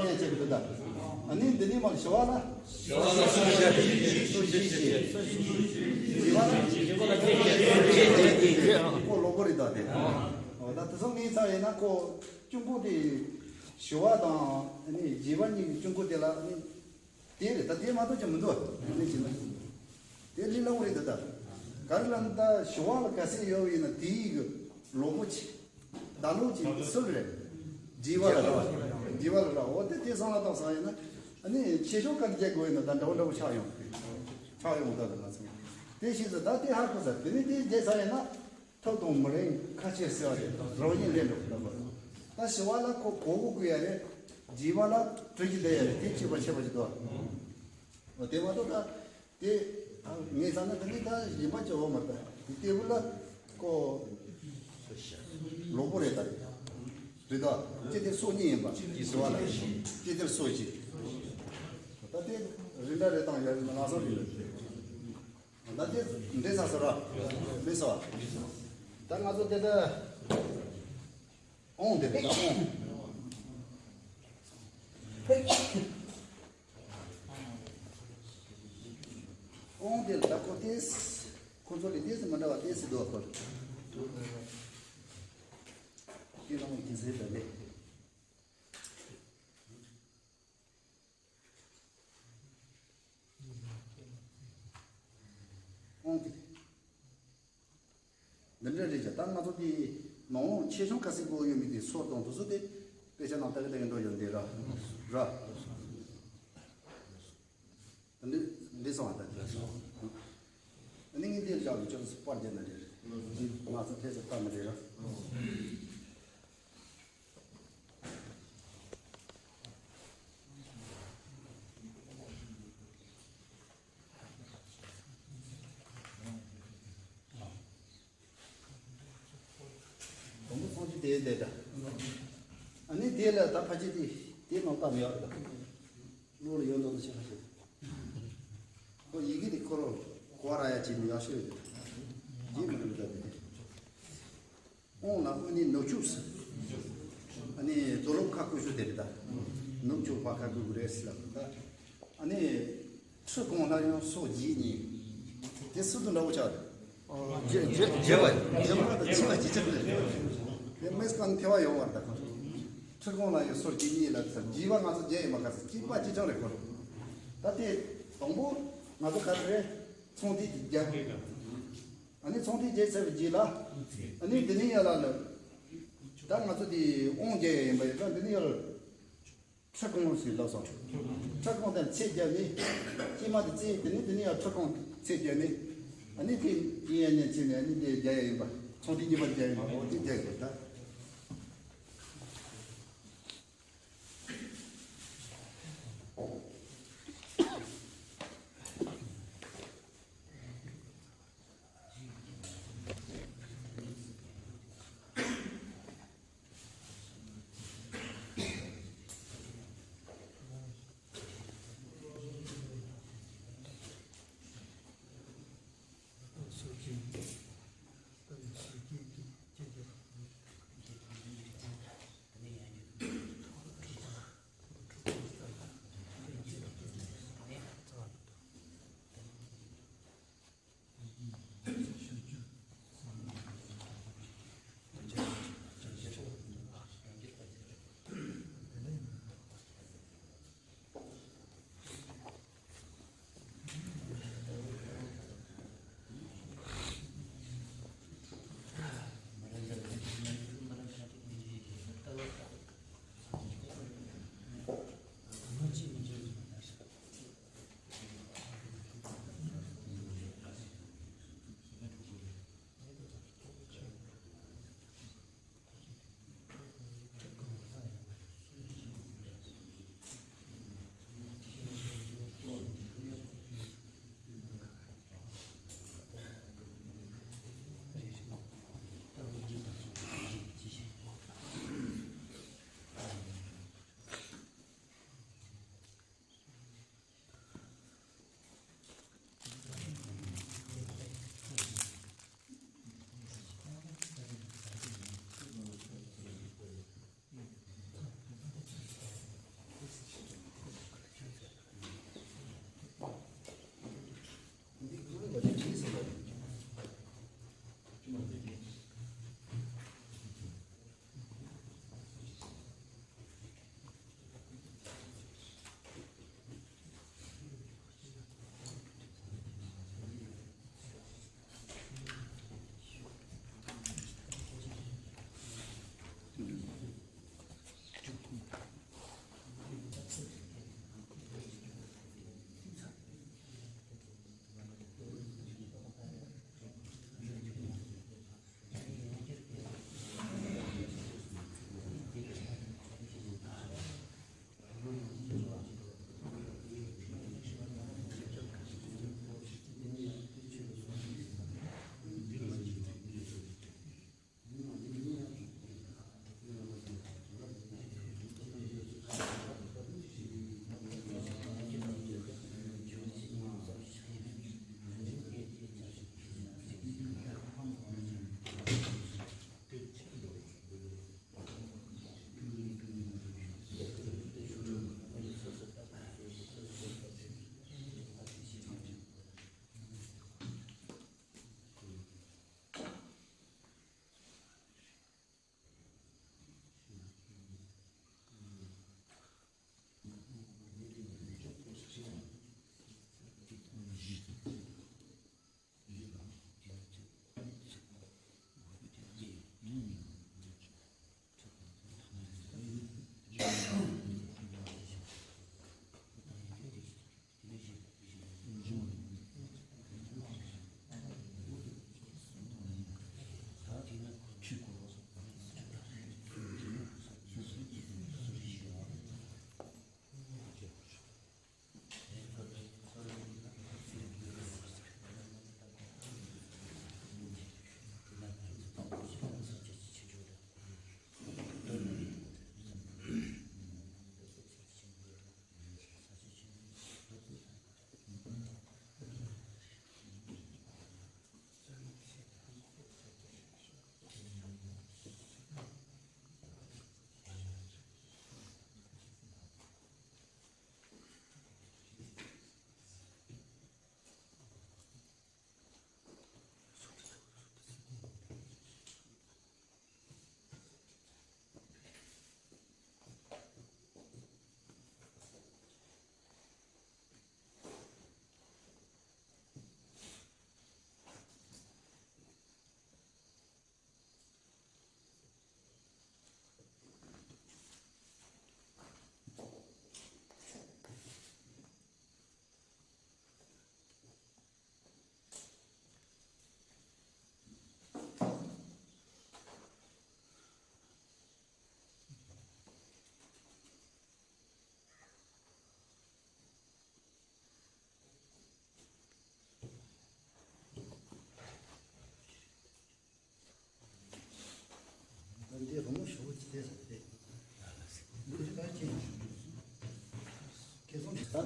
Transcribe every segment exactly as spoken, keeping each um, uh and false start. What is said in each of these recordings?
ངས་བྱེད་དགོས་ད། ཨ་ནི་འདི་ནི་མ་ཞི་བ་ལ། ཞི་བ་ལ་སོགས་བཞི། སོགས་བཞི་བྱེད། བཞི་པ་ལ། ཁོ་གློ་བུར་རེད་ད་དེ། འོ་ད་དེ་ཚོ་ངས་ཚར་ཡིན་ན་ཁོ་གཅུང་པོ་དེ་ཞི་བ་དང་ཨ་ནི་བཞི་པ་གཉིས་ཀྱི་གཅུང་པོ་དེ་ལ་ཨ་ནི། དེ་རེད་ད། དེ་མ་གཏོགས་ཀྱང་མི་འདུག་ཨ་ནི་ཅི་ན། དེ་ལས་སླ་བོ་རེད་ད་ད། ག་རེ་ལབ་ན་ད་ཞི་བ་ལ་ག་ཚད་ཡོད་པ་ཡིན་ན་དེའི་གི་གློ་བུར་ཆེ། ད་ལོ་ཅིག་སུ་རེད། བཞི་པ་ལ་ར། བཞི་པ་ལ་ར། འོ་དེ་དེ་བསམ་བློ་བཏང་ས་ཡིན་ན། ཨ་ནི་ཆེ་ཆུང་ག་རེ་རྒྱག་དགོས་ཡིན་ན་ད་འདྲ་བོ་འདྲ་བོ་ཆགས་ཡོང་། ཆགས་ཡོང་ད་ད་ང་ཚོ། དེ་ཤེས་ཚེ་ད་དེ་ཧ་གོ་ས། དེ་ནི་དེ་རྒྱག་ས་ཡིན་ན། ཐབས་དང་མི་རིང་ཁ་ཆེ་ཟེར་བ་རེད། རང་བཞིན་ལས་འགྲོ་གི་ད་པ། ད་ཞི་བ་ལ་ཁོ་གོ་གོ་དགོས་ཡ་རེད། བཞི་པ་ལ་གྲོས་ཀྱི་ལས་ཡ་རེད། དེ་གཅིག་པ་ཆད་པ་ཞིག་འདུག་འོ་དེ་མ་གཏོགས་ད་དེ་ངས་བསམ་ན་དེ་ནི་ད་ཡིན་པ་ཅི་འོ་མ་ད་དེ་ལྟ་བུ་ལ་ཁོ་གློ་བུར་རེད་ད། རེད་ད། སྤྱི་དེ་སོ་གཉིས་ཡིན་པ་ཞི་བ་ལ་སྤྱི་དེར་སོ་གཅིག་ད་དེ་རིན་འདྲ་རེད་དང་ཡ་རེད་ན་ང་ཚོ་རེད། ད་དེ་འདྲེ་ས་སོ་ར། མི་སོ། ད་ང་ཚོ་དེ་ད་ཨོང་དེ་རེད་ད་ཨོང་། ཨོང་དེ་ལ་ད་ཁོ་ཏེས་ཁོ་ཚོ་ལས་ཏེས་མི་འདྲ་བ་ཏེས་སི་དོ་ཁོ། དེ་རང་གི་ཟེར་ད་ལེ། ཨོང་དེ། འདི་འདྲ་རེད་ཅག་ད་ང་ཚོ་དེ་ནང་ལོགས་ཆེ་ཆུང་ཁ་སིག་པོ་ཡོད་མི་དེ་སོར་དང་དུ་སོ་དེ་དཔེ་ཆ་ནང་ལྟ་གི་ལྟ་གི་འགྲོ་ཡོད་འདི་ར་ར། འདི་འདི་སོང་བ་ད་འདི་སོང་། ཨ་ནི་ངས་འདི་བཞག་ནས་ཁྱོད་ཚོ་པར་རྒྱབ་ན་རེད། འདི་ང་ཚོ་ཐེ་ཚོ་ལྟ་མི་རེད་ར། དང་པོ་སངས་རྒྱས་དེའི་ལས་ད། ཨ་ནི་དེ་ལ་ད་ཕ་ཆེ་དེ་དེ་ནང་ལྟ་མི་ཡག་གི་ད། བློ་ལ་ཡོད་མདོག་ཏུ་ཤེས་པ་ཞིག་ཁོ་ཡི་གེ་དེ་ཁོ་རོ་གོ་ར་ཡ་ཅིག་མི་ཡག་ཤོས་རེད། རྗེས་མི་འགྲོ་ད་དེ། ཨོང་ལ་ཨོ་ནི་ནུབ་ཕྱོགས་སུ། ཨ་ནི་རྡོ་ལོབ་ཁ་ཀུ་ཤུ་དེ་རེད་ད། ནུབ་ཕྱོགས་ཕ་ཁ་ཀུ་ཀུ་རེ་སི་ལ་ད། ཨ་ནི། ཁྲི་གང་ལ་ཡང་སོ་བརྒྱད་གཉིས། དེ་སུ་དང་འདྲ་བོ་ཆགས་རེད། རྒྱས་པ་རྒྱས་པ་ཆེ་བ་ཅི་ཆགས་རེད། དེ་མེས་ཀང་ཐེ་བ་ཡོང་བར་ད་ཁོ། ཁྲི་གང་ལ་ཡང་སོ་བརྒྱད་གཉིས་ལ་ཚར་བརྒྱད་པ་ང་ཚོ་བརྒྱད་ཡིན་པ་ག་ཚོད་གཅིག་པ་གཅིག་ཆགས་རེད་ཁོ། ད་དེ་དང་པོ་ང་ཚོ་ག་ཚོད་རེད། ཚོང་དེ་གི་རྒྱབ། ཨ་ནི་ཚོང་དེ་རྒྱས་ཚར་བའི་རྗེས་ལ། ཨ་ནི་འདི་ནི་ཡ་ལ་ལ། ད་ང་ཚོ་དེ་དབང་རྒྱས་ཡིན་པ་ཡིན་ད་འདི་ནི་ཡ་ལ། ཁྲི་གང་ཞིག་ལབ་སོང་། ཁྲི་གང་དང་ཚེ་བརྒྱབ་ནི། སྐྱེས་མ་དེ་ཚེ་དེ་ནི་དེ་ནི་ཡང་ཁྲི་གང་ཚེ་བརྒྱབ་ནི། ཨ་ནི་དེ་ཡིན་ཡ་ཉན་ཆེ་ནས་ཨ་ནི་དེ་རྒྱ་ཡ་ཡིན་པ། ཚོང་དེ་གཉིས་པ་རྒྱ་ཡིན་པ་འོ་དེ་རྒྱ་ཡིན་པ་ད།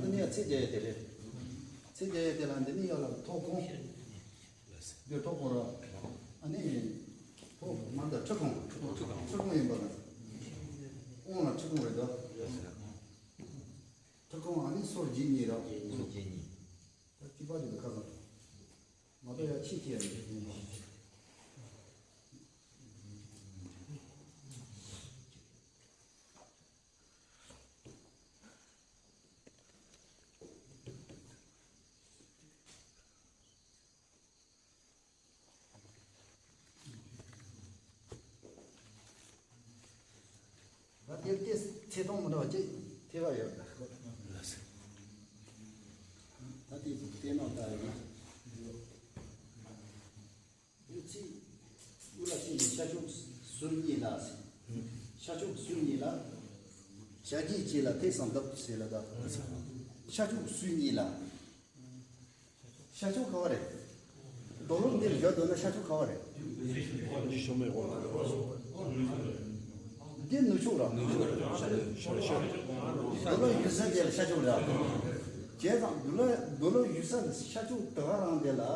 འདི་ནས་ཚིག་རྒྱག་ཡས་དེ་རེད། ཚིག་རྒྱག་ཡས་དེ་ལ་འདི་ནས་ཡར་ལ་ཐོག་ཁོངས། འདི་ཐོག་ཁོངས་ར། ཨ་ནི། ཐོག་མར་ད་འཁྲུལ་ཁོངས། འཁྲུལ་ཁོངས་ཡིན་པ་ལ། དབང་ལ་འཁྲུལ་ཁོངས་རེད་དོ། འཁྲུལ་ཁོངས་ཨ་ནི་སོར་བཞི་གཉིས་ར། སོར་བཞི་གཉིས། ད་གཅིག་པ་དེ་ཁ་སང་། མ་གཏོགས་ཡ་ཕྱིས་ཀྱི་ཡ་མེད། ད་དེར་དེ་ཚེ་ཐུང་མི་འདྲ་བ་ཅིག་ཐེ་བ་ཡོད་ད། ད་དེ་དེ་ནང་ད་ཡོད་ན། ཚིག་དབུ་ལ་ཕྱིན་ནས་ཤར་ཕྱོགས་ཟུར་གཉིས་ལ། ཤར་ཕྱོགས་ཟུར་གཉིས་ལ། བྱ་རྒྱུད་བཅས་ལ་ཐོས་བསམ་གདབ་ཟེར་ལ་ད། ཤར་ཕྱོགས་ཟུར་གཉིས་ལ། ཤར་ཕྱོགས་ག་བ་རེད། རྡོ་ལུང་འདིར་བཞག་འདོད་ན་ཤར་ཕྱོགས་ག་བ་རེད། འདི་ནུབ་ཕྱོགས་ར། རྡོ་ལུང་ཡོད་ས་དེ་ལ་ཤར་ཕྱོགས་ར། བྱས་ཙང་རྡོ་ལུང་རྡོ་ལུང་ཡོད་ས་ལ་ཤར་ཕྱོགས་དེ་ག་རང་དེ་ལ། ཨ་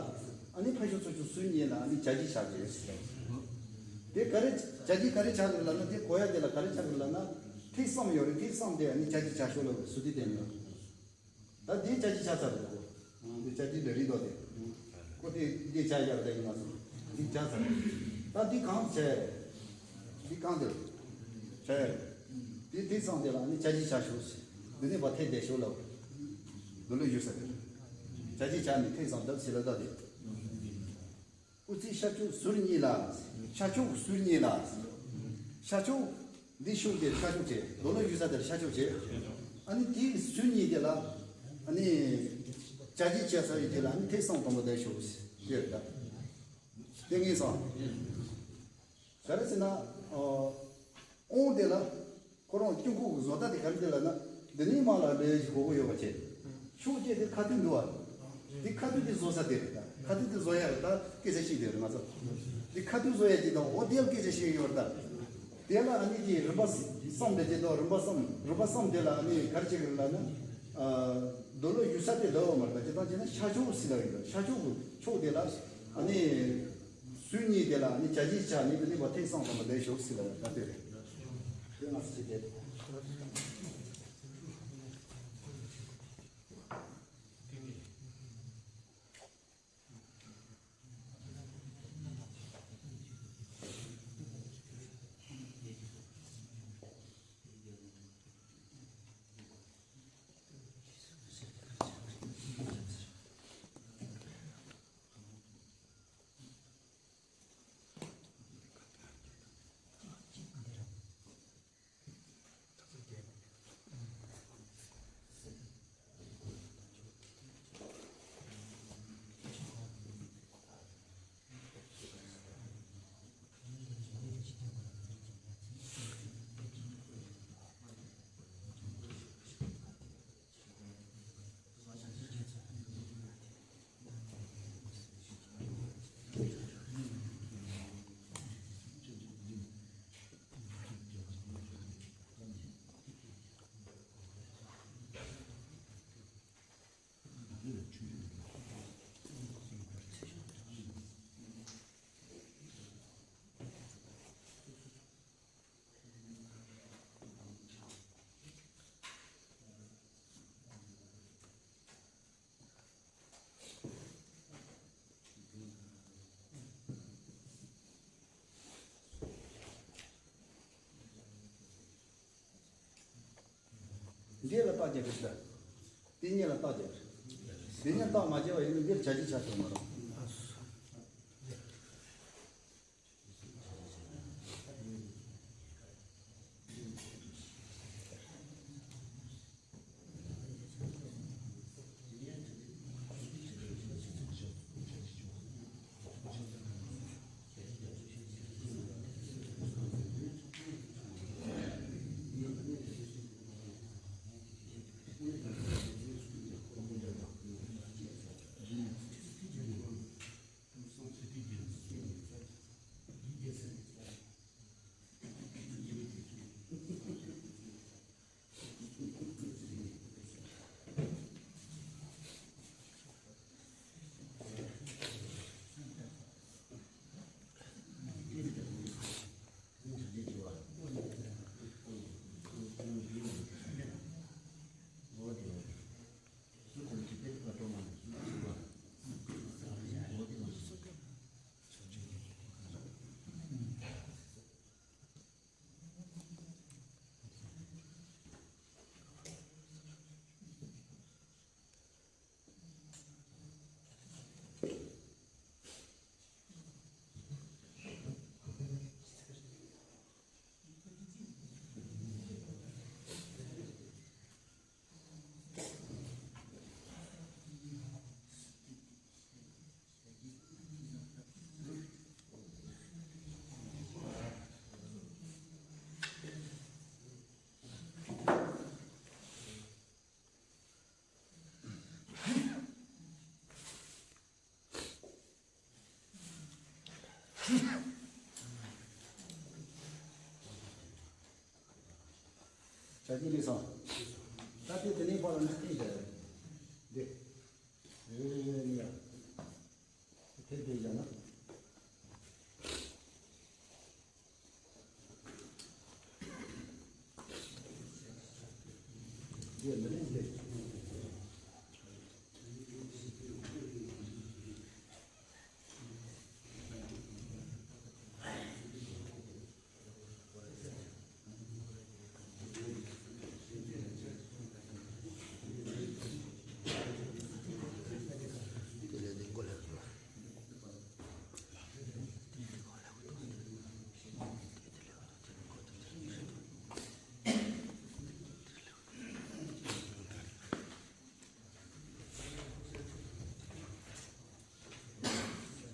ནི་ཕར་ཕྱོགས་ཚུར་ཕྱོགས་ཟུར་གཉིས་ལ་ཨ་ནི་བྱ་རྒྱུད་བྱ་དགོས། དེ་ག་རེ་བྱ་རྒྱུད་ག་རེ་བྱ་དགོས་ལབ་ན། དེ་གོ་ཡ་དེ་ལ་ག་རེ་བྱ་དགོས་ལབ་ན། ཐོས་བསམ་ཡོད་རེད། ཐོས་བསམ་དེ་ཨ་ནི་བྱ་རྒྱུད་བྱ་ཤོག་ལབ་ཟུར་དེ་བསྟན་ཡོད། ད་འདི་བྱ་རྒྱུད་བྱ་ཚར་རེད་གོ། འདི་བྱ་རྒྱུད་ལས་རིགས་དོ་དེ། ཁོ་དེ་འདི་བྱ་ཡག་རེད་ཡིན་མ་སོང་། འདི་བྱ་ཚར་རེད། ད་འདི་གང་བྱ་ཡ་རེད། འདི་གང་དེ་རེད། བྱ་ཡ་རེད། འདི་དེ་ཚང་དེ་ལ་ནི་བྱ་རྒྱུད་བྱ་ཤོག་ཟེར། འདི་ནས་བ་ཐེ་བསྡད་ཤོག་ལབ། འདི་ལོ་ཡོད་ས་དེ། བྱ་རྒྱུད་བྱ་ནི་ཐེ་ཚང་བསྡད་ཟེར་ལ་ད་དེ། དབུ་ཚིགས་ཤར་ཕྱོགས་ཟུར་གཉིས་ལ། ཤར་ཕྱོགས་ཟུར་གཉིས་ལ། ཤར་ཕྱོགས་འདི་ཤོག་དེར་ཤར་ཕྱོགས་བྱས། རྡོ་ལུང་ཡོད་ས་དེར་ཤར་ཕྱོགས་བྱས། ཨ་ནི་དེའི་ཟུར་གཉིས་དེ་ལ། ཨ་ནི་བྱ་རྒྱུད་བྱས་ཚར་བའི་རྗེས་ལ་ཨ་ནི་ཐོས་བསམ་དང་པོ་བསྡད་ཤོག་ཟེར་ད། དེ་ངེས་སོང་། ག་རེ་ཟེར་ན། ཨོ། དབང་དེ་ལ། ཁོ་རང་དཀྱིལ་འཁོར་གྱི་བཟོ་ལྟ་དེ་ག་རེ་དེ་ལབ་ན། འདི་ནས་མར་ལ་ལོས་ཤིག་གོ་གོ་ཡོད་པ་བྱས། ཤོག་ཅེས་དེ་ཁ་ཐུག་འདུག་བ། དེ་ཁ་ཐུག་དེ་བཟོ་ས་དེ་རེད་ད། ཁ་ཐུག་དེ་བཟོ་ཡ་རེད་ད། སྐད་ཆ་ཤིག་དེ་རེད་མ་ཚོ། དེ་ཁ་ཐུག་བཟོ་ཡ་ཅིག་དང་འོ་དེ་ལ་སྐད་ཆ་ཤིག་ཡོད་རེད་ད། དེ་ལ་ཨ་ནི་ཀྱི་རིམ་པ་གསུམ་དེ་ཅིག་དང་རིམ་པ་གསུམ་རིམ་པ་གསུམ་དེ་ལ་ཨ་ནི་ག་རེ་བྱེད་ཀྱི་རེད་ལབ་ན། རྡོ་ལུང་ཡོད་ས་དེ་ལབ་པ་མ་རེད་ད། ཅི་ལྟར་བྱས་ན་ཤར་ཕྱོགས་ཟེར་ལབ་ཡོད་རེད། ཤར་ཕྱོགས་ཀྱི་ཕྱོགས་དེ་ལ་ཨ་ནི། ཟུར་གཉིས་དེ་ལ་ནི་བྱ་རྒྱུད་བྱ་ནི་དེ་ནི་བ་ཐེ་ཚང་དང་པོ་བསྡད་ཤོག་ཟེར་ལ་ད་དེ་རེད། དེ་ང་ཚོ་བྱེད་དེ། འདི་ལ་རྟགས་བརྒྱབ་པ་ཞིག་ལ། དེ་གཉིས་ལ་རྟགས་བརྒྱབ། དེ་གཉིས་རྟགས་མ་བརྒྱབ་པ་ཡིན་ན་འདིར་བྱ་རྒྱུད་བྱ་ཆོག་མ་རུང་། ད་ཅི་རེད་སོང་། ད་དེ་དེ་ནས་ཕར་ལ་ན་ཅི་རེད། འདི། རེ་རེ་རེ་ནི་ཡ། དེ་དེ་ཡ་ན། འདི་འདི་ནས་འདི།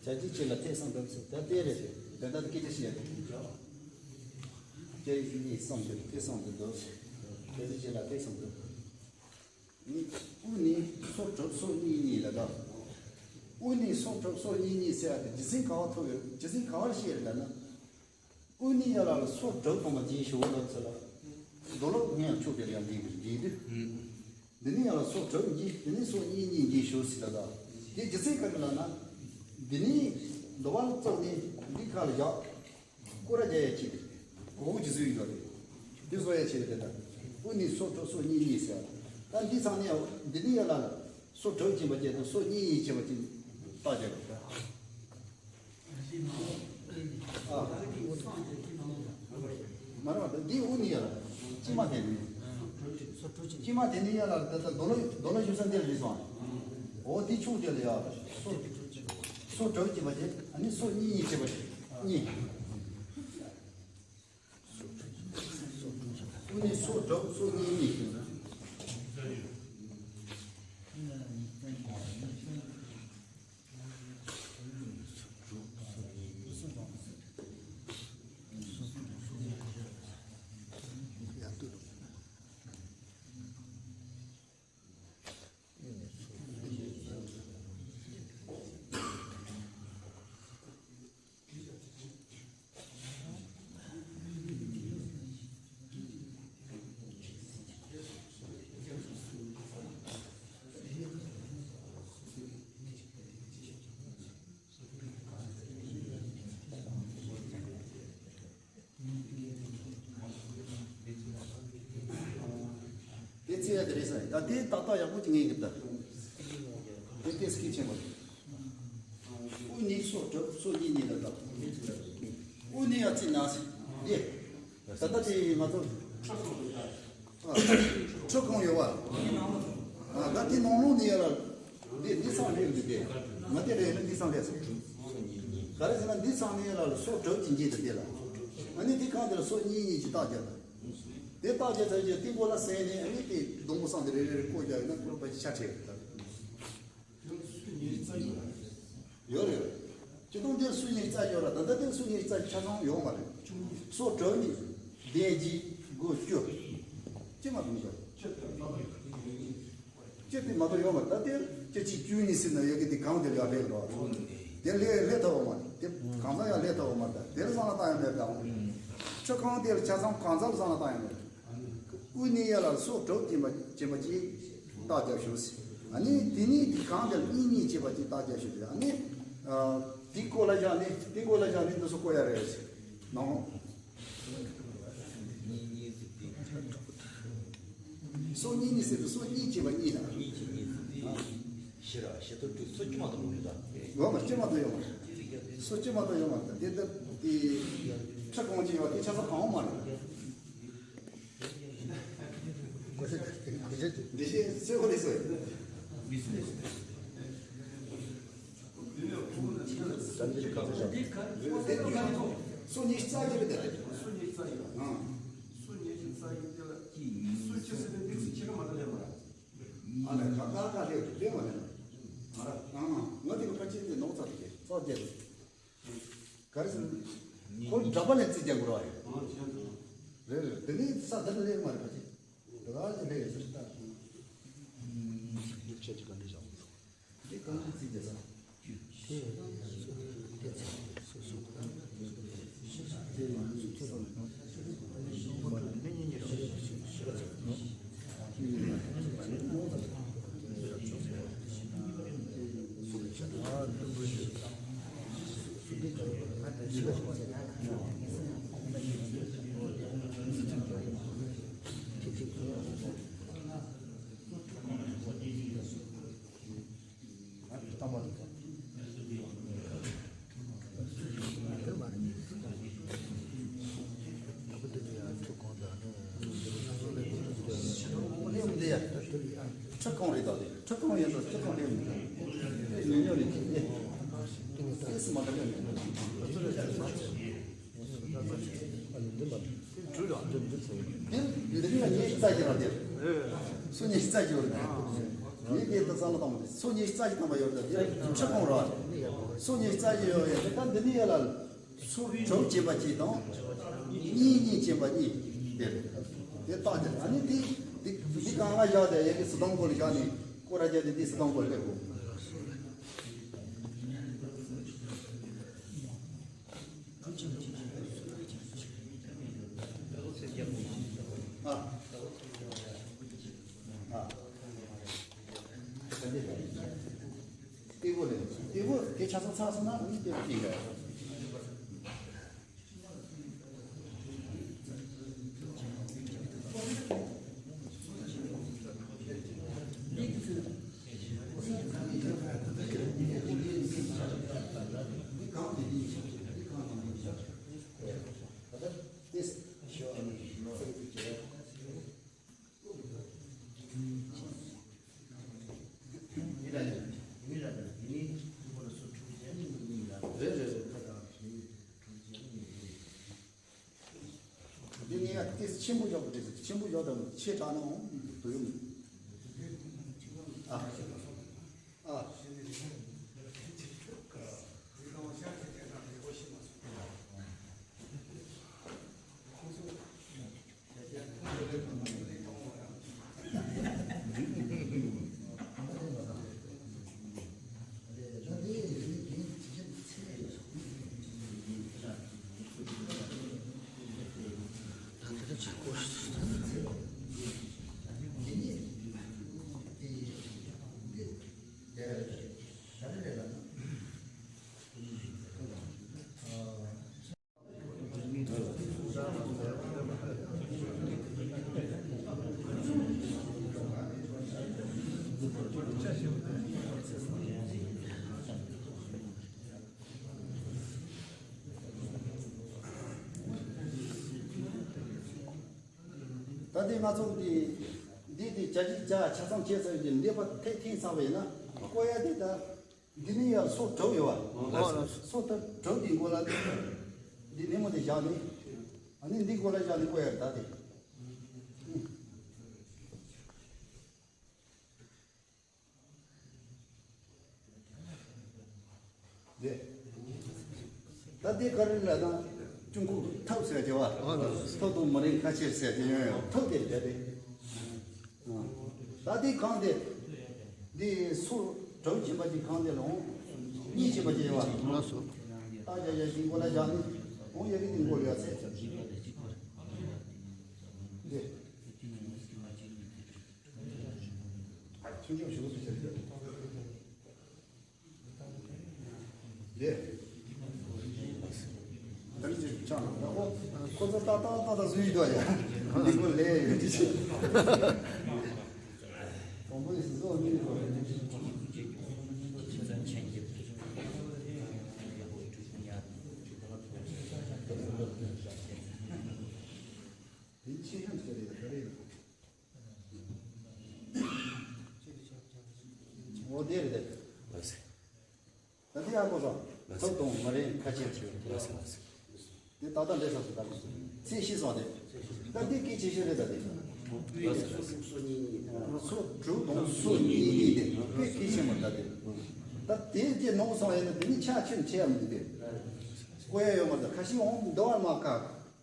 བྱ་རྒྱུ་གཅིག་ལ་ཐེ་ཚོམ་འདུག་ཟེར། ད་དེ་རེད། དེ་ལྟར་སྐད་ཆ་བཤད་ཡ་དེ། སྐད་གཉིས་གསུམ་འདུག་ཐེ་ཚོམ་འདུག་འདུག་བྱ་རྒྱུ་གཅིག་ལ་ཐེ་ཚོམ་འདུག་དབུ་ནི་སོ་དྲུག་སོ་གཉིས་གཉིས་ལ་ད། དབུ་ནི་སོ་དྲུག་སོ་གཉིས་གཉིས་ཟེར་ཡ་དེ་རྒྱུ་མཚན་ག་བ་ཐོག་ཡོད། རྒྱུ་མཚན་ག་བར་བཤད་རེད་ལབ་ན། དབུ་ནི་ཡ་ལ་ལ་སོ་དྲུག་གོང་མ་འགྱེད་ཞུ་བ་ལ་ཚོ་ལ། རྡོ་ལོ་ངས་ཆོག་པའི་ཡང་འགྱེད་འགྱེད་དུས། འདི་ནི་ཡ་ལ་སོ་དྲུག་འགྱེད། དེ་ནི་སོ་གཉིས་གཉིས་འགྱེད་ཞུ་ཟེར་ལ་ད། དེ་རྒྱུ་མཚན་ག་རེ་ལབ་ན། འདི་ནི་འདོ་བ་ལ་བཙོག་ནི་འདི་ཁ་ལ་བཞག་སྐོར་ར་རྒྱག་ཡ་ཆེད་དུ། གོ་བོ་ཇི་སུ་ཡིན་ཡོད་དེ། འདི་བཟོ་ཡ་ཆེད་དུ་དེ་ལྟ། དབུ་ནི་སོ་དྲུག་སོ་གཉིས་གཉིས་ཟེར། ད་འདི་ཚང་ནས་འདི་ནི་ཡ་ལ་ལ་སོ་དྲུག་ཕྱིན་པ་བཅས་དང་སོ་གཉིས་གཉིས་ཕྱིན་པ་ཅིག་བཏགས་རྒྱག་དགོས་ད། ཨ། མ་རེད་པ། འདི་དབུ་ནི་ཡ་ལ། དཀྱིལ་མ་དེ་ནི། དཀྱིལ་མ་དེ་ནི་ཡ་ལ་ད་ལྟ་རྡོ་ལོ་རྡོ་ལོ་ཞུ་ས་འདིར་རེད་སོང་། འོ་དེ་ཕྱོགས་དེ་ལ་ཡ། སོ། སོ་དྲུག་ཕྱིན་པ་བཅས་ཨ་ནི་སོ་གཉིས་གཉིས་ཕྱིན་པ་གཉིས། དབུ་ནི་སོ་དྲུག་སོ་གཉིས་གཉིས། དེ་རྩི་ཡ་དེ་རེད་ཟེར། ད་དེ་ཏག་ཏག་ཡག་པོ་ཅིག་ངེས་ཀྱི་ད། དེ་དེ་སྐད་ཆེན་པོ་རེད། དབུ་ནི་སོ་དྲུག་སོ་གཉིས་གཉིས་ལ་ད། དབུ་ནི་ཡ་རྩི་ན་སི་དེ། ད་ལྟ་དེ་ང་ཚོ། ཁྲི་གང་ཡོད་བ། ད་དེ་ནང་ལོགས་ནས་ཡ་ལ། འདི་འདི་ཚང་རེད་འདུག་གས། ང་དེ་རེད་ལ་འདི་ཚང་རེད་ཟེར། ག་རེ་ཟེར་ན་འདི་ཚང་ནས་ཡ་ལ་ལ་སོ་དྲུག་ཅིག་འགྱེད་དུ་དེ་ལ། ཨ་ནི་དེ་གང་དེ་ལ་སོ་གཉིས་གཉིས་ཀྱི་རྟགས་བརྒྱབ་ད། དེ་རྟགས་བརྒྱབ་ཚར་རྗེས་སྟེང་སྒོ་ལ་ཟེར་ནས་ཨ་ནི་དེ་སྡོང་པོ་སང་དེ་རེ་རེ་རེ་བཀོད་རྒྱག་ཡོད་ན་བཀོད་པ་ཆ་ཁྲེག་རེད་ད། ཡོད་རེད། སྤྱི་སྟོང་དེར་སུ་ཉིས་རྩ་ཡོད་ར། ད་ལྟ་དེར་སུ་ཉིས་རྩ་ཆ་ཚང་ཡོད་མ་རེད། སོ་དྲུག་ནི་བདུན་གཅིག་དགུ་བཅུ། ཅི་མ་གཏོགས་ཡོད། ཅི་དེ་མ་གཏོགས་ཡོད་མ་རེད། ད་དེར་བཅུ་གཅིག་བཅུ་གཉིས་ཟེར་ན་ཡོད་གི་དེ་གང་དེར་ཡོད་རེད་རོ། དེ་ལས་ལས་ཐུབ་པ་མ་རེད། དེ་གང་ཟག་ཡང་ལས་ཐུབ་པ་མ་རེད། ད་དེར་བསམ་བློ་བཏང་ཡ་མེད་དང་། ཁྲི་གང་དེར་ཆ་ཚང་གང་ཟག་ལ་བསམ་བློ་བཏང་ཡ་མེད། དབུ་ནི་ཡ་ལ་སོ་དྲུག་ཅན་པ་ཅན་པ་ཅིག་རྟགས་རྒྱབ་ཞུ་ཟེར། ཨ་ནི་དེ་ནི་དེ་གང་དེ་ལ་གཉིས་གཉིས་བྱེད་པ་ཅིག་རྟགས་རྒྱབ་ཞུ་ཟེར། ཨ་ནི་དེ་སྐོར་ལ་བཞག་ནི་དེ་སྐོར་ལ་བཞག་ནི་འདི་ཚོ་བཀོད་ཡ་རེད་ཟེར། ནང་སོ་གཉིས་གཉིས་ཟེར་དུས་སོ་གཉིས་བྱེད་པ་གཉིས་དང་། ཞི་ར་ཞི་ཐུབ་དྲུག་སོ་བཅུ་མ་གཏོགས་ཡོད་ད། ཡོད་མ་བཅུ་མ་གཏོགས་ཡོད་མ་རེད། སོ་བཅུ་མ་གཏོགས་ཡོད་མ་རེད། དེ་ལྟར་དེ་ཁྲི་གང་ཅིག་ཡོད་དེ་ཆ་ཚང་གང་མ་རེད། འདི་བཤད་གསལ་པོ་རེད་ཟེར། སོ་གཉིས་རྩ་གཅིག་རེད་དེ། སོ་གཉིས་རྩ་གཅིག་ཡོད། ཨང་། སོ་གཉིས་རྩ་གཅིག་དེ་ལ་སོ་གཅིག་ཟེར་ཏེ་འདི་ཚོ་ཁྱེད་ཀ་མ་གཏོགས་ལས་མ་རེད། ཨ་ལས་ཁ་ཁ་ཁ་ལས་ལས་མ་རེད། ཨ་ར་ཨང་། ང་དེ་ག་ཕལ་ཆེར་དེ་ནོར་ཚར་དེ་ཚོགས་བརྒྱད། ག་རེ་ཟེར་ན། ཁོ་འདྲ་པ་ལས་རྩིས་རྒྱག་དགོས་རེད་བ། རེད་རེད། དེ་ནས་ས་དེར་སླེབས་མ་རེད་པ་ཅི། དེ་ག་ལས་སླེབས་ཡོད་ཟེར་ལྟ། ཁྱེད་ཀྱི་ག་འདྲ་བྱ་བ། དེ་ག་ལས་རྩིས་རྒྱག་ས། དེ་སོ་སོ་དེ་ལ་སོ་སོ་དེ་ལ་སོ་སོ་དེ་ལ་སོ་སོ་དེ་ལ་སོ་སོ་དེ་ལ་སོ་སོ། ཁྲི་གང་རེད་ད་དེ། ཁྲི་གང་ཡིན་ན་ཁྲི་གང་སླེབས་མི་འདུག་དེ་ཉུང་ཉུང་རེད་དེ། དེ་སུ་མ་ག་སླེབས་མི་འདུག་དེ་འདི་ནི་ཉི་ཤུ་རྩ་གཅིག་རེད་དེ། སུ་ཉི་ཤུ་རྩ་གཅིག་ཡོད་རེད། ངས་དེ་ལྟ་བསམ་བློ་བཏང་བ་དེ་སུ་ཉི་ཤུ་རྩ་གཅིག་ཐམ་པ་ཡོད་རེད་ད། དེ་ཁྲི་གང་རེད། སུ་ཉི་ཤུ་རྩ་གཅིག་ཡོད་རེད་དེ། ད་འདི་ནི་ཡོད་ལ། སུ་དྲུག་བྱས་པ་གཅིག་དང་། གཉིས་གཉིས་བྱས་པ་གཉིས་དེ་རེད། དེ་རྟགས་དེ། ཨ་ནི་དེ་དེ་དེ་གང་ལ་བཞག་དེ། ཡ་གི་སི་ཏང་གོ་ལ་བཞག་ནས་སྐོར་ར་རྒྱག་དེ། དེ་སི་ཏང་གོ་ལ་སླེབས་དགོས། ཨ། ཨ། ཏི་གོ་ལེ། ཏི་གོ་དེ་ཆ་ཚང་ཚང་སོང་ན་ཨ་ནི་ཏི་གོ་ཏི་གོ། འདི་ངས་ཏིས་ཆེན་པོ་བཞག་པ་རེད། ཆེན་པོ་བཞག་དང་ཆེ་དྲགས་ན་འོང་དུ་ཡོང་། ཨ། ཨ། ད་ལྟའི་ང་ཚོ་འདི་འདི་དེ་བྱ་གཞི་བྱ་ཆ་ཚང་བྱས་ཚར་གྱི་འདས་པ་ཐེག་ཐེངས་ཚང་བས་ན་བཀོད་ཡ་དེ་ད། འདི་ནི་ཡང་སོ་དྲུག་ཡོད་བ། ཨོ་ལགས་སོ། སོ་དྲུག་འདི་མགོ་ལ་འདི་ནི་མོ་དེ་བཞག་ནི། ཨ་ནི་འདི་མགོ་ལ་བཞག་ནི་བཀོད་ཡར་ད་དེ། དེ། ད་དེ་ག་རེ་ལ་ན་ཅུང་ཁུག་ཐབས་ཟེར་གྱི་བ། ཨོ་ལགས་སོ། ཐབས་དང་མ་རིང་ཁ་ཕྱིར་ཟེར་གྱི་ཡོད་ཡོད་ཐབས་དེ་རེད་དེ། ད་དེ་གང་དེ། འདི་སོ་དྲུག་བྱིན་པ་ཅིག་གང་དེ་ལོང་། གཉིས་བྱིན་པ་ཅིག་ཡོད་བ། ལགས་སོ། ད་བྱ་བྱ་ཞིང་མགོ་ལ་བཞག་ནི། འོང་ཡ་གི་དེ་མགོ་ལ་ཡ་ཚེ། འདི། ཆུང་ཆུང་ཞུ་གི་ཚུལ་བྱ་རྒྱུ། ལས། ད་ནི་ཅིག་ཆགས་ན་ད་ཁོ་ཁོ་ཚོ་ཏག་ཏག་ཏག་ཏག་བཟོས་ཡོད་ཡ། འདི་ཁོ་ལས་ཡོད་དེ་ཅི། དང་པོ་ཡི་བཟོ་མི་ཁོ། དེ་ཆེ་ཤོས་ཟེར་རེད་ད་རེད། འོ་དེ་རེད་དེ། ལགས་སེ། ད་དེ་ཡག་པོ་སོང་། ལགས་སེ། ཐོབ་དང་མ་རེད་ཁ་ཆེ་ཆེ། ལགས་སེ་ལགས་སེ། དེ་ད་ལྟ་འདྲེ་ས་སུ་ད་ལུ་སུ། ཚེ་ཤི་སོང་དེ། ད་དེ་སྐད་ཆེ་ཤོས་རེད་ད་དེ། ལགས་སེ་ལགས་སེ། སོ་དྲུག་དང་སོ་གཉིས་གཉིས་དེ་དཔེ་སྐད་ཆེན་པོ་ད་དེ། ད་དེ་དེ་ནོར་སོང་ཡིན་ན་དེ་ནི་ཆ་ཆེན་ཆེ་ཡ་མི་འདུག་དེ། བཀོད་ཡ་ཡོད་མ་རེད། ཁ་ཤས་འོང་འདི་བར་མ་ཁ།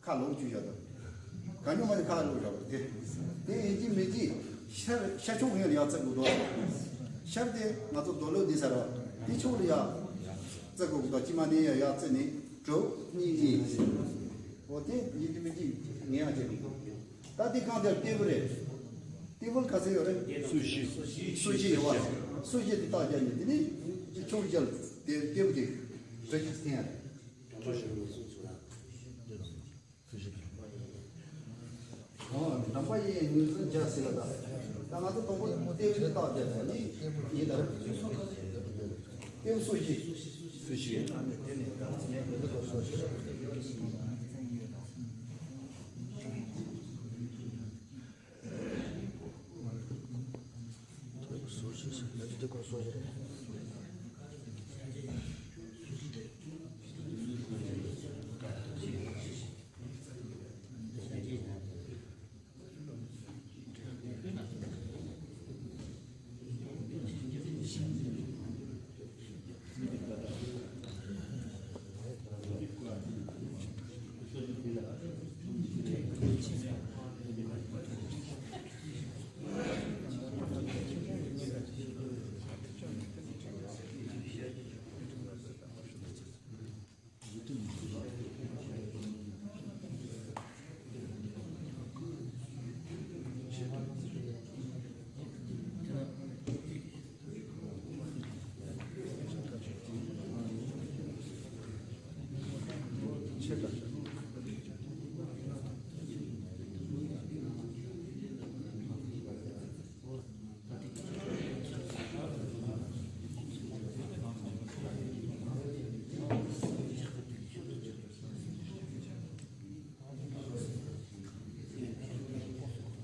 ཁ་ལོག་བཅུག་བཞག་དང་། ག་ཉོ་མ་ནི་ཁ་ལོག་བཞག་དེ། དེ་ཡིན་གཅིག་མིན་གཅིག་ཤར་ཤར་ཕྱོགས་ངོས་ལ་ཡར་བཙལ་དགོས་འདུག་ཤར་དེ་ང་ཚོ་རྡོ་ལོ་འདི་ས་ར་དེ་ཕྱོགས་ལ་ཡར་བཙལ་དགོས་འདུག་ཅི་མ་ནི་ཡར་ཡར་བཙལ་ནས་དྲུག་གཉིས་གཉིས། འོ་དེ་ཡིན་གཅིག་མིན་གཅིག་ངས་ཡང་བྱེད་དགོས། ད་དེ་གང་དེར་ལྟེ་བུ་རེད། ལྟེ་བུ་ག་ཚོད་ཡོད་རེད། སུ་བཞི། སུ་བཞི་ཡོད་བ། སུ་བཞི་དེ་རྟགས་རྒྱག་ནས་དེ་ནི་ཕྱོགས་བཞི་ལ་དེ་ལྟེ་བུ་དེ་རེ་ཅིག་བསྟན་ཡ་རེད། ཨོ། འགྲམ་པ་གཡས་ངོས་ཟིན་བྱ་ཟེར་བ་དང་། ད་ང་ཚོ་དང་པོ་ལྟེ་བ་ཞིག་བཏགས་བསྡད་པ་ནི་ཡིན་ད། ལྟེ་བ་སོ་བཞི། སོ་བཞི།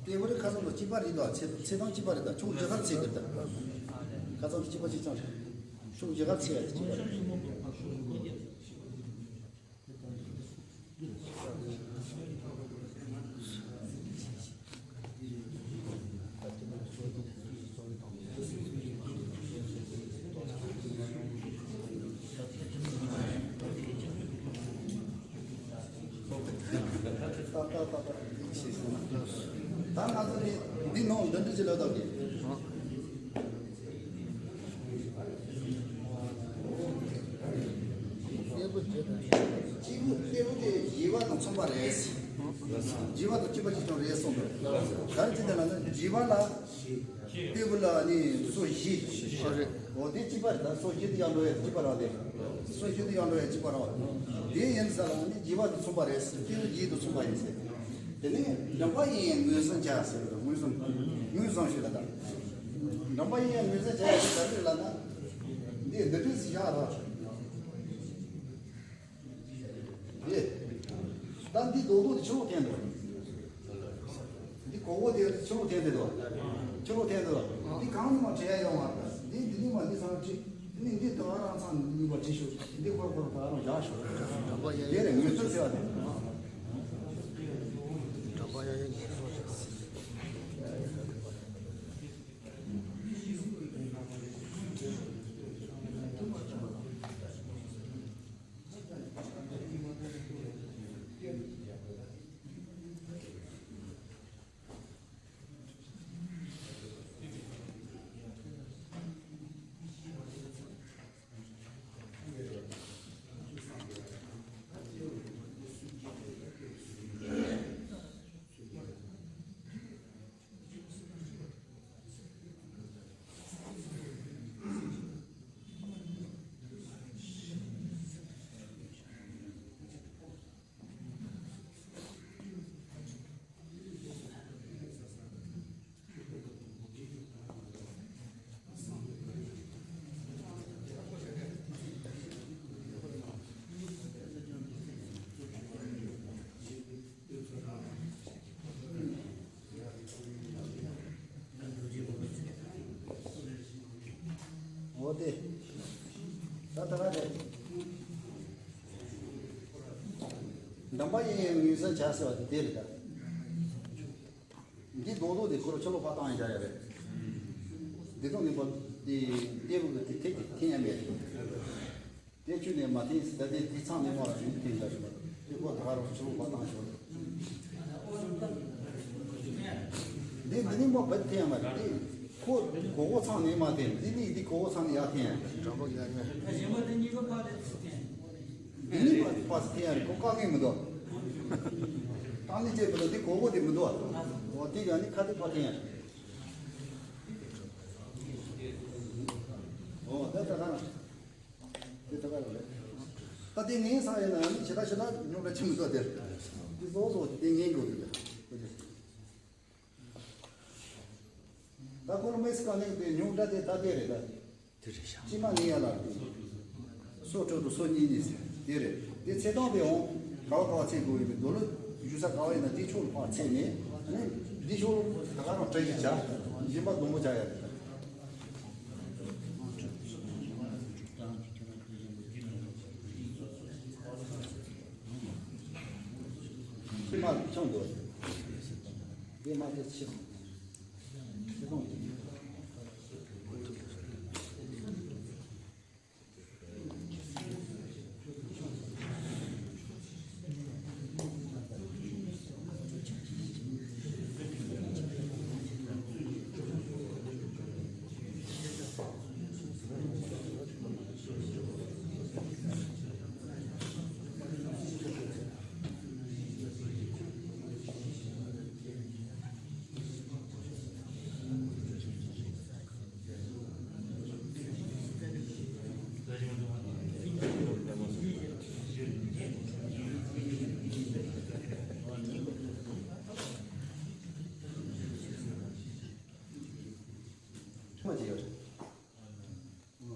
ལྟེ་བ་རེ་ཁ་སང་དང་གཅིག་པ་རེད་ད། ཚད་ཚད་དང་གཅིག་པ་རེད་ད། ཕྱོགས་བཞི་ཀར་ཚད་རེད་ད། ཁ་སང་དང་གཅིག་པ་གཅིག་རྐྱང་རེད། ཕྱོགས་བཞི་ཀར་ཚད་རེད་གཅིག་པ་རེད། ད་ང་ཚོ་ནི་འདི་ནང་འདི་འདྲ་ཅིག་ལ་བཏགས་ཀྱི། སྐྱེས་བུ་སྐྱེས་བུ་དེ་བཞི་པ་དང་མཚུངས་པ་རེད། བཞི་པ་དང་གཅིག་པ་གཅིག་རྐྱང་རེད་གསུངས་འདུག་ག་རེ་བྱས་ཏེ་ལབ་ན་བཞི་པ་ལ། ལྟེ་བ་ལ་ནི་སོ་བཞི། འོ་དེ་གཅིག་པ་རེད་ད། སོ་བཞི་དེ་ཡང་འགྲོ་ཡ་གཅིག་པ་རང་རེད། སོ་བཞི་དེ་ཡང་འགྲོ་ཡ་གཅིག་པ་རང་། དེ་ཡིན་ས་ལ་ནི་བཞི་པ་དང་མཚུངས་པ་རེད། ལྟེ་བ་བཞི་དང་མཚུངས་པ་ཡིན་ཟེར། དེ་ནས་འགྲམ་པ་གཡས་ངོས་ཟིན་བྱ་ཟེར་བ་དང་། ངོས་ཟིན། ངོས་ཟིན་ཞུས་ལ་ད། འགྲམ་པ་གཡས་ངོས་ཟིན་བྱ་ཡ་ཟེར་ལ་ད། འདི་འདི་འདྲས་བཞག་རོགས། ཨེ། ད་འདི་རྡོག་རྡོག་དེ་ཕྱི་ལོགས་འཐེན་འདུག་འདི་གོག་པོ་དེ་ཕྱི་ལོགས་འཐེན་དེ་འདུག་ཕྱི་ལོགས་འཐེན་འདུག་འདི་གང་ནས་མ་བྲི་ཡ་ཡོང་བ། འདི་འདི་ནས་མ་འདི་ཚང་བྲི། འདི་ནས་འདི་དུ་བ་རང་ཚང་ནས་མ་བྲི་ཤོག་འདི་ཁོ་ཁོ་ད་རང་བཞག་ཤོག་འགྲམ་པ་གཡས། དེ་རེད་ངོས་ཟིན་ཟེར་བ་དེ། འགྲམ་པ་གཡས་གཡས་ངོས་ཟིན་ཟེར། འོ་དེ། ད་ད་ག་རེད། འགྲམ་པ་གཡས་ངོས་ཟིན་བྱ་ཟེར་བ་དེ་དེ་རེད་ད། འདི་རྡོག་རྡོག་དེ་ཁོ་རང་ཕྱི་ལོགས་ཕར་བཏང་ཡ་བྱ་ཡ་རེད། འདི་ཚོ་ངེས་པར་དེ་ལྟེ་བ་གི་དེ་ཐད་ཀྱི་འཐེན་ཡ་མེད། དེ་ཁྱོན་ནས་མ་འཐེན་ཟེར། ད་དེ་དེ་ཚང་ནས་མ་ར་ཞུ་འཐེན་ད་ཞུ་བ། དེ་ཁོ་ད་ག་རང་ཕྱི་ལོགས་ཕར་བཏང་ཞུ་བ། འདི་འདི་ནས་མ་བབ་འཐེན་ཡ་མ་རེད། དེ་ཁོ་གོག་པོ་ཚང་ནས་མ་འཐེན། འདི་ནས་འདི་གོག་པོ་ཚང་ནས་ཡར་འཐེན་ཡ། འགྲམ་པ་གཡས་ངོས། འདི་ནས་ཕར་ཕར་འཐེན་ཡ་རེད། ཁོ་བཀག་མཁན་མི་འདུག་བཏང་ནས་བྱས་མི་འདུག་འདི་གོག་པོ་དེ་མི་འདུག་འོ་དེ་ཡང་ནི་ཁ་དེ་ཕར་འཐེན་ཡ། འོ་ད་ད་ག་ན། དེ་ད་ག་རེད། ད་དེ་ངན་ས་ཡིན་ན་ནི་ཞེ་དྲག་ཞེ་དྲག་ཉོག་དྲ་ཆེན་པོ་འདུག་དེར། དེ་གཙོ་བོ་གཙོ་བོ་དེ་ངན་དགོས་འདུག་དེ། ད་ཁོ་ལ་མེ་སི་ཀ་ནས་དེ་ཉོག་དྲ་དེ་ད་དེ་རེད་ད། དེ་རེད་ཤག་སྤྱི་མ་ནི་ཡ་ལ་དེ། སོ་དྲུག་དང་སོ་གཉིས་ནི་ཟེར་དེ་རེད། དེ་ཚེ་དང་དེ་འོང་ག་བ་ག་བ་ཚེ་དགོས་ཡིན་པའི་རྡོ་ལོ་ཞུ་ས་ག་བ་ཡིན་ན་དེ་ཕྱོགས་ལ་ཕར་ཚེ་ནས་ནི་དེ་ཕྱོགས་ལ་ད་ག་རང་བྲལ་ཞིག་བྱ། སྦྱིན་པ་སྡོང་པོ་བྱ་ཡ་རེད། དེ་མ་ཆང་དགོས། དེ་མ་དེ་ཕྱི་ཁོང་། ཕྱི་ཁོང་།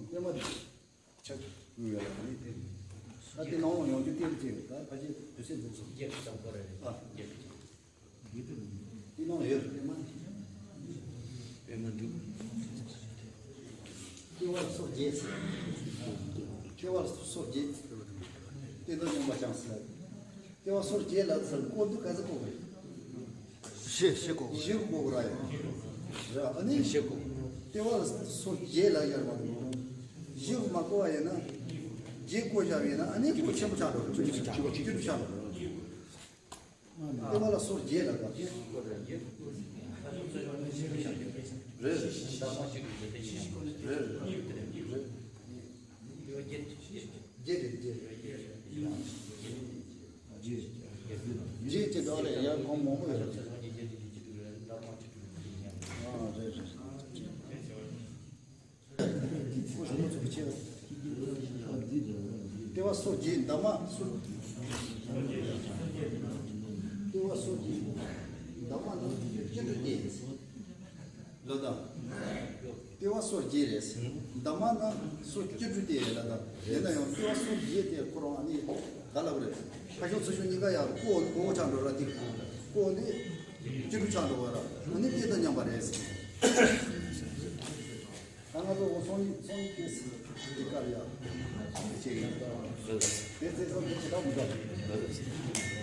པད་མ་ཆགས་ཡོད་ལ་ནི་དེ། ད་དེ་ནང་ཡོང་རྒྱུ་དེ་རུ་བྱས་ཡོད། ད་ཕལ་ཆེར་དུས་ཚོད་འཛོམས་སོང་། རྒྱབ་ཀྱི་ལྕགས་པོ་རེད། ཨ། རྒྱབ་ཀྱི། དེ་ནང་ཡོད་པད་མ། པད་མ་འདུག་ལྟེ་བར་སོ་བརྒྱད། ལྟེ་བར་སོ་བརྒྱད། དེ་དང་མཉམ་པ་ཅང་སྲིད་ལ། ལྟེ་བ་སོ་བརྒྱད་ལ་ཚུར་བསྐོར་དུས་ག་ཚོད་བསྐོར་དགོས། བཞི་བཞི་བསྐོར། བཞི་བསྐོར་དགོས་ར་ཡ། ར་ཨ་ནི་བཞི་བསྐོར། ལྟེ་བ་སོ་བརྒྱད་ལ་ཡར་མ་འགྲོ། བཞི་མ་བསྐོར་བ་ཡིན་ན། བརྒྱད་བསྐོར་བཞག་ཡིན་ན་ཨ་ནི་སྐོར་ཆེན་པོ་ཆགས་འགྲོ། བཅུ་དྲུག་ཆགས་འགྲོ། བཅུ་དྲུག་ཆགས་འགྲོ། ལྟེ་བ་ལ་སོ་བརྒྱད་ལ་ག་རེད། རེད། རེད། རེད། བརྒྱད་རེད་བརྒྱད། བརྒྱད་ཅེས་འདྲ་ལས་ཡར་གོང་མང་པོ་ཡོད་རེད། ཨ་རེད་རེད། ལྟེ་བ་སོ་བརྒྱད་འདབ་མ་སོ། ལྟེ་བ་སོ་བརྒྱད་འདབ་མ་ནི་བཅུ་དྲུག་སྟེ། ལོ་དང་། ལྟེ་བ་སོ་བརྒྱད་རེད། འདབ་མ་ན་སོ་བཅུ་དྲུག་སྟེ་ལ་དང་། དེ་ན་ཡང་ལྟེ་བ་སོ་བརྒྱད་དེ་ཁོ་རང་ཨ་ནི་ག་ལབ་རེད། ཁ་ཤོག་ཚུར་ཤོག་གཉིས་ཀ་ཡང་ཀོ་ཀོ་ཆགས་འགྲོ་ར་དེ་ཀོ་ནི་བཅུ་དྲུག་ཆགས་འགྲོ་བ་ར་ཨ་ནི་དེ་དང་མཉམ་པ་རེད། ད་ང་ཚོ་འོ་སོང་ཡིག་སོང་ཡིག་དེ་སི་དེ་ག་ལ་ཡ་དེ་བྱེད་ཡིན་ད། དེ་ཚེ་སོང་དེ་བྱེད་ད་མི་འདུག